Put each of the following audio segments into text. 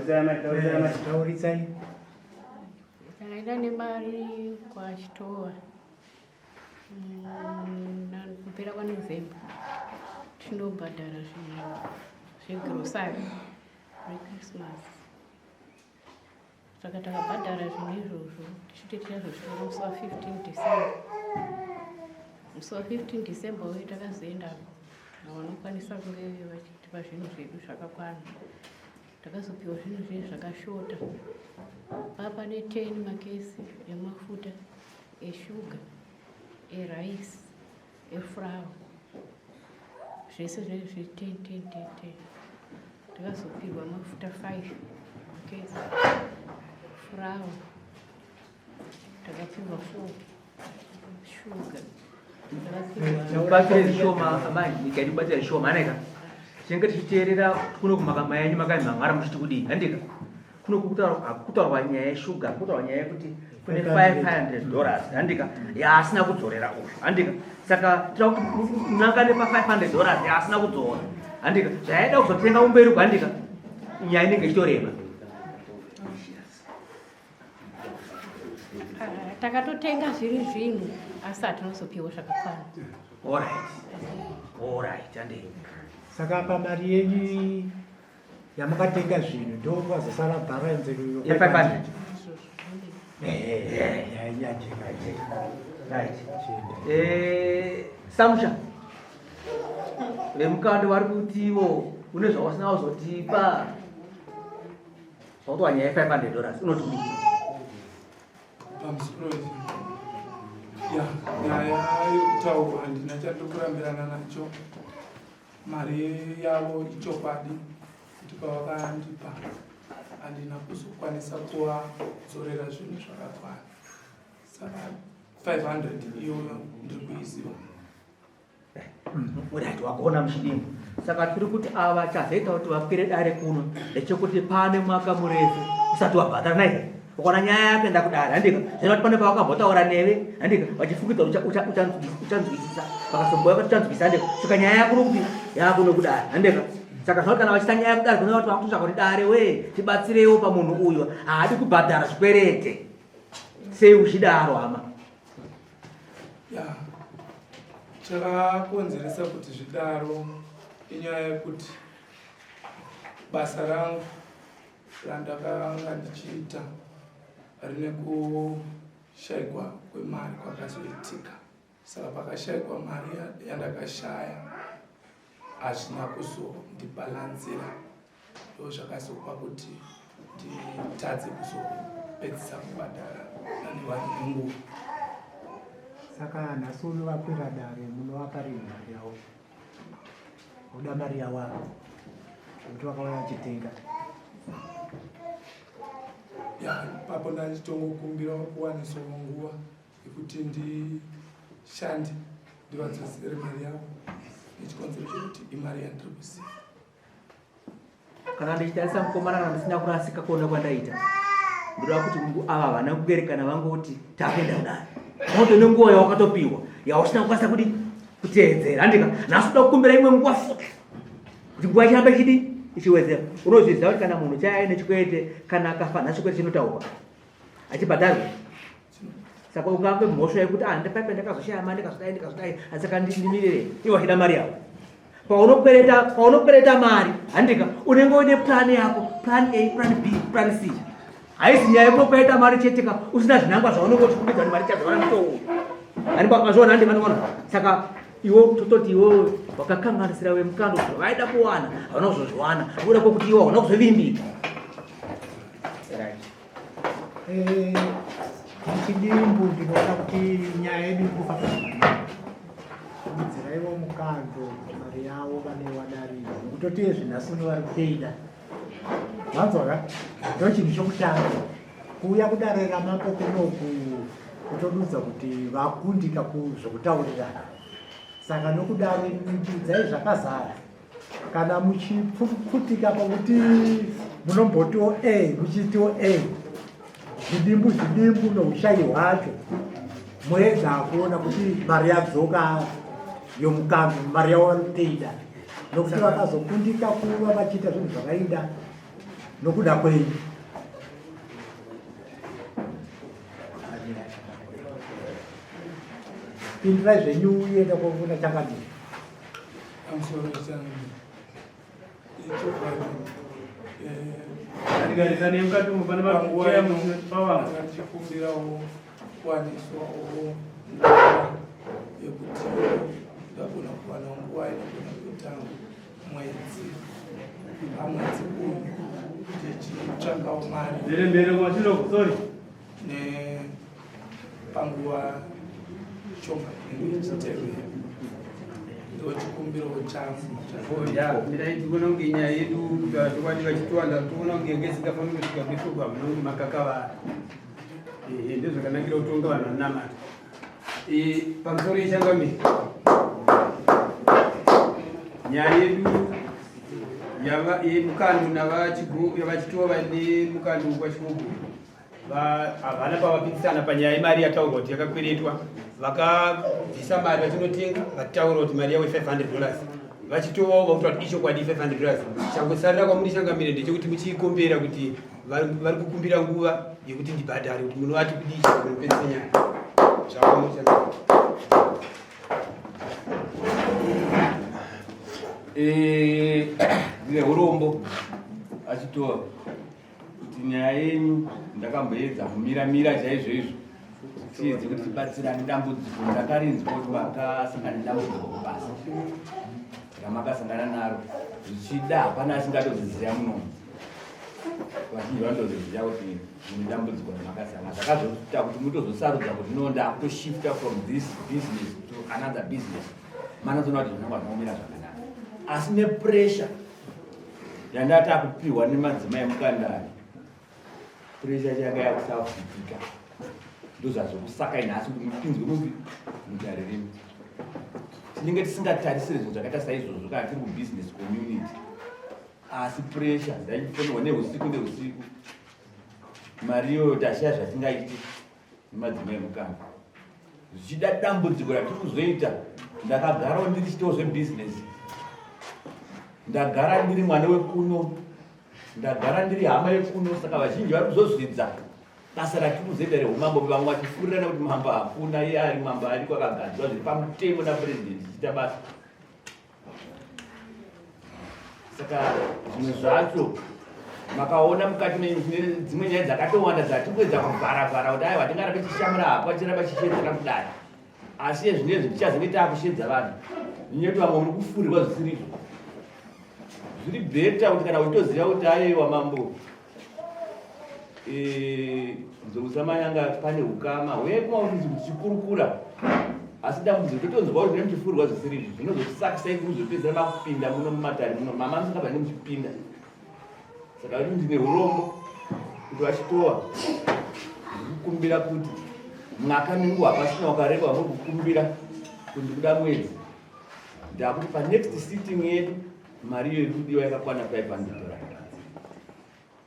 Taurisai amai, taurisai amai. Taurisai. Takaenda nemari kwaChitowa kupera kwaNovember tinobhadhara zvinhu zvegrosari rechristmas. Saka takabhadhara zvinhu izvozvo tichiti tichazosvika musi wa 15 December. Musi wa 15 December uyu takazoendako vanokwanisa kunge vachitipa zvinhu zvedu zvakakwana. Takazopiwa zvinhu zvedu zvakashota. Papa ne 10 makesi emafuta eshuga erice efurawa zvese zvaive zve 10 10 10 10. Takazopihwa mafuta 5 makesi furawa takapihwa 4 shuga. Mubatsire zvishoma amai, nyika yedu batsira zvishoma aneka. Tinenge tichiteerera kuno kumakama yenyu makamhangara muchiti kudii handika? Kuno kutaurwa nyaya yeshuga, kutaurwa nyaya yekuti kune 500 dollars handika yaasina kudzorera uyu handika. Saka tira kuti unangane pa 500 dollars yaasina kudzora handika, zvayaida kuzotenga kumberi uku handika, nyaya inenge ichitorema. Ah, takatotenga zviri zvinhu asi hatinozopiwa zvakakwana. Alright. Alright, handei. Saka apa mari yenyu yamakatenga zvinhu ndokwazosara balance ye 500. Right. Eh, Samusha. Vemukando vari kutiwo une zvawasina kuzotipa. Zvakutwa nyaya ye 500 dollars unoti kudii? Pamusoro ya nyaya yekutaurwa handina chandiri kurambirana nacho. Mari yavo ichokwadi kuti pavakandipa handina kuzokwanisa kuvadzorera zvinhu zvakakwana, saka 500 iyoyo ndiri kuiziva. Right, wagona muchidimbu. Saka tiri kuti ava chazoita kuti vakwire dare kuno ndechekuti pane mwaka murefu usati wabhadhara naye. Ukaona nyaya yako enda kudare, handika zvino kuti pane pawakambotaura neve, handika vachifungidza kuti uchanzwisisa, vakazomboya kuti uchanzwisisa, handika saka nyaya yako nokuti yakuno kudare, handika saka zvino kana vachita nyaya kudare kunoda kuti vakutotsvaka kuti dare we tibatsireiwo pamunhu uyu haadi kubhadhara zvikwerete. Sei uchidaro hama? Ya, chakakonzeresa kuti zvidaro inyaya yekuti basa rangu randakanga ndichiita rine kushaikwa kwemari kwakazoitika. Saka pakashaikwa mari yandakashaya hazvina kuzondibhalanzira, ndozvakazopa kuti nditadze kuzopedzisa kubhadhara nevanhu nenguva. Saka nhasi uno vakwira dare munovapa rini mari yavo? Uda mari yavo apa nekuti vakauya vachitenga. Ya, ipapo ndachitongokumbira kuwaniswa nguva yekuti ndishande ndivadzosere mari yavo nechikonzero chekuti imari yandiri kuziva. Kana ndichitarisa mukomana kana ndisina kurasika kuona kwandaita, ndoda kuti ava havana kuberekana vangoti takuenda kudare. Unoto nenguva yawakatopiwa yausina kukwanisa kudi kuteedzera, handika nhasi uda kukumbira imwe nguva futi kuti nguva ichiramba ichidi ichiwedzera. Unozviziva kuti kana munhu chaya aine chikwete kana akafa nhasi chikwete chinotaurwa achibhadharwa. Saka ungape mhosva yekuti ah, ndapaipa ndakazoshaya mari ndikazodai ndikazodai, asi saka ndimirire iwe wachida mari yako. Paunokwereta paunokwereta mari handika unenge uine plan yako, plan A, plan B, plan C. Haisi nyaya yekungokwereta mari chete ka usina zvinangwa zvaunenge uchikumbidza kuti mari ichazovana mutoo uyu. Ani mazviona handi vanoona. Saka iwe tototi iwe wakakanganisira vemukando zvavaida kuwana hauna kuzozviwana nekuda kwekuti iwe hauna kuzovimbika. Right. Eh, muchidimbu ndinoona kuti nyaya yedu iri kufamba zvakanaka. Kududziraiwo mukando mari yavo vane wadarira nokutoti zvinhasi uno vari kutoida. Wanzwa ka? Ndochinhu chokutanga kuuya kudare ramambo kunoku kutodudza kuti vakundika kuzvokutaurirana. Saka nokudaro dudzai zvakazara. Kana muchipfutika pakuti munombotiwo a muchiitiwo a zvidimbu zvidimbu noushayi hwacho moedza kuona kuti mari yadzoka yomukambi mari yavo vari kutoida nokuti vakazokundika kuva vachiita zvinhu zvavaida. Nokuda kwei? Pindurai zvenyu uye ndakuona changamire. Pamusoro changamire. Ichokwadi. Ngatigarisane mukati umu pane Panguva macheya ino pawamwe. ndanga ndichikumbirawo kuwaniswawo nguva yekuti ndagona kuwana nguva inogona kuita mwedzi pamwedzi uyu ndichitsvagawo mari Mbere mbere kumashure uku, sorry. nepanguva shoma inenge ichitevera. Ndochikumbiro changu. Ya, mirai tikuona kunge nyaya yedu kutaura chokwadi vachitiwanda toona kunge yange isingafaniri kusvika kweshoko hamuna kunge makakavara. Ehe, ndozvakanakira kutonga vanhu vanonamata. Pamusoro yechangamire, nyaya yedu yava yemukando navachitova vane mukando kwaChigogo havana pavapikisana panyaya yemari yataurwa kuti yakakweretwa. Vakabvisa mari vachinotenga, vataura kuti mari yavo $500. Vachitovawo vakuti kuti ichokwadi $500. Changosarira kwamuri changamire ndechekuti muchiikombera kuti vari kukumbira nguva yekuti ndibhadhare, kuti munovati kudii munopedzisa nyaya zvakwamuri changamire. Ndine urombo achitoa kuti nyaya yenyu ndakamboedza kumira mira chaizvo izvo tiedze kuti tibatsirane. Dambudziko ndakarinzwa kuti makasangana nedambudziko kubasa ramakasangana naro, zvichida hapana asingatozviziva muno, vazhinji vanotozviziva kuti mune dambudziko ramakasangana, zvakazoita kuti mutozosarudza kuti no, ndakutoshifta from this business to another business. Manozoona kuti zvinonga zvinomira zvakanaka, asi nepressure yandati akupiwa nemadzimai emukandari, pressure yanga yakusafutika, ndozvazvokusakai nhasi kuti mupinzwe mupi mudare rino. Tinenge tisingatarisire zvinhu zvakaita saizvozvo kana tiri kubusiness community, asi pressure ndaifonerwa neusiku neusiku, mari iyoyo tashaya zvatingaite nemadzimai emukanda. Zvichida dambudziko ratiri kuzoita, ndakagarawo ndiri chitewo zvebhizinesi, ndagara ndiri mwana wekuno, ndagara ndiri hama yekuno, saka vazhinji vari kuzozvidza basa ratiri kuzoita reumambo, vamwe vachifurirana kuti mambo hakuna, iye ari mambo ariko akagadzwa zviri pamutemo napurezidendi chiita basa. Saka zvimwe zvacho makaona mukati menyu tine dzimwe nyaya dzakatowanda dzatiri kuedza kuvhara-vhara kuti aiwa tingarambe tichishamura hapo tiramba tichishedzera kudai, asi ezvinezvi tichazenge taakushedza vanhu nyaya kuti vamwe muri kufurirwa zvisiri izvo. Zviri better kuti kana uchitoziva kuti aiwa mambo Nzou Samanyanga pane ukama hwekumaofisi kuti tichikurukura, asi dambudziko totonzwa kuti nemuchifurirwa zvisiri izvi zvinozosakisai kuzopedzera makupinda muno mumatare muno mama musingabva nemuchipinda. Saka kuti ndine urombo kuti vachitowa ndikukumbira kuti mwaka nenguva pasina wakareba wamuri kukumbira kuti ndikuda mwedzi, ndakuti panext sitting yedu mari iyo iri kudiwa yakakwana $500.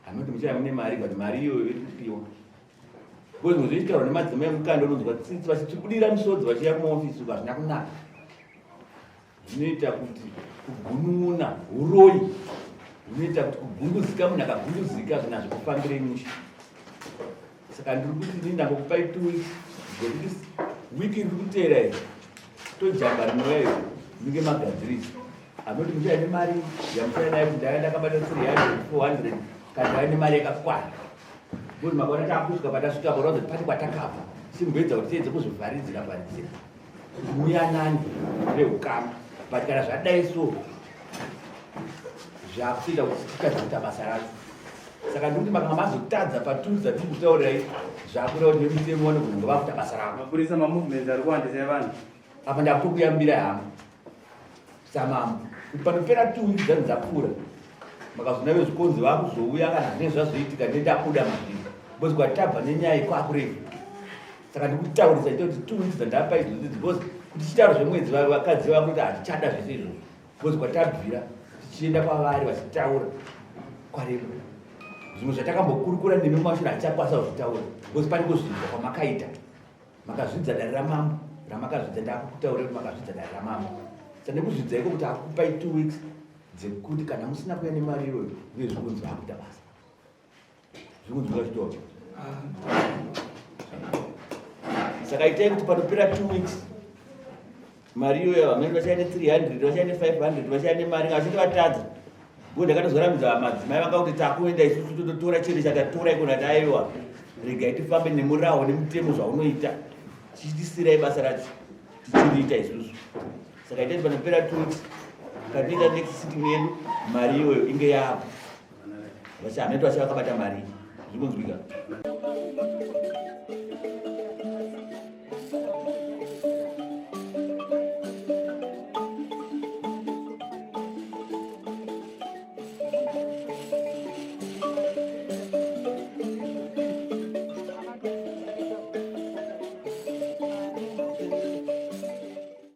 Anoti muchaya mune mari, but mari iyoyo iri kupiwa because muzvichitaurwa nemadzimai emukanda unonzwa tsitsi vachitibudira misodzi vachiuya kumaofisi uko, hazvina kunaka, zvinoita kuti kugunun'una, uroyi hunoita kuti kugunduzika, munhu akagunduzika zvinhu hazvikufambirei mushe. Saka ndiri kuti ini ndangokupai 2 weeks dzekuti wiki iri kuteera iri tojamba rinouya iri munenge magadzirisa. Anoti muchaya nemari yamuchaya nayo kuti ndaiva ndakabata 300 400 kana ndaiva nemari yakakwana, because makaona taakusvika patasvika paratidza kuti pane kwatakabva, simboedza kuti tiedze kuzvivharidzira vharidzira kuti muyanani veukama, but kana zvadai so zvakutoita kuti titadze kuita basa racho. Saka ndikuti makanga mazotadza patools dzatiri kutaurirai, zvakureva kuti nemitemo vanogona kunge vakuita basa ravo. Mapurisa, mamovements ari kuwandisa evanhu. Apa ndakutokuyambira hama samambo kuti panopera 2 weeks dzanzi dzapfuura, makazona vezvikonzi vakuzouya kana zvinenge zvazoitika, nendabuda mazviri because kwatabva nenyaya ikwakurefu. Saka ndikutaurisa ita kuti 2 weeks dzandapa idzodzo, because kuti tichitaura zvemwedzi vakadzi vakuti hatichada zvese izvozvo, because kwatabvira tichienda kwavari vachitaura kwareba, zvimwe zvatakambokurukura nemi mumashure hatichakwanisa kuzvitaura because pane kuzvidzwa kwamakaita, makazvidza dare ramambo ramakazvidza. Ndakukutaurira kuti makazvidza dare ramambo, saka nekuzvidza iko kuti akupai 2 weeks dzekuti kana musina kuya nemari iyoyo vezvikunzi vakuita basa. Zviri kunzwika chitoro. Saka itai kuti panopera 2 weeks mari iyoyo vamweni vachaine 300 vachaine 500 vachaine mari vachinge vatadza bo ndakatozorambidza madzimai vanga kuti takuenda isusu tototora chete chatatora ikona taiwa regai tifambe nemurawo nemutemo zvaunoita tichitisirai basa racho tichiriita isusu saka itai panopera 2 weeks katinoita next sitting yedu mari iyoyo inge yapo vachahameti vacha vakabata mari zviri kunzwika.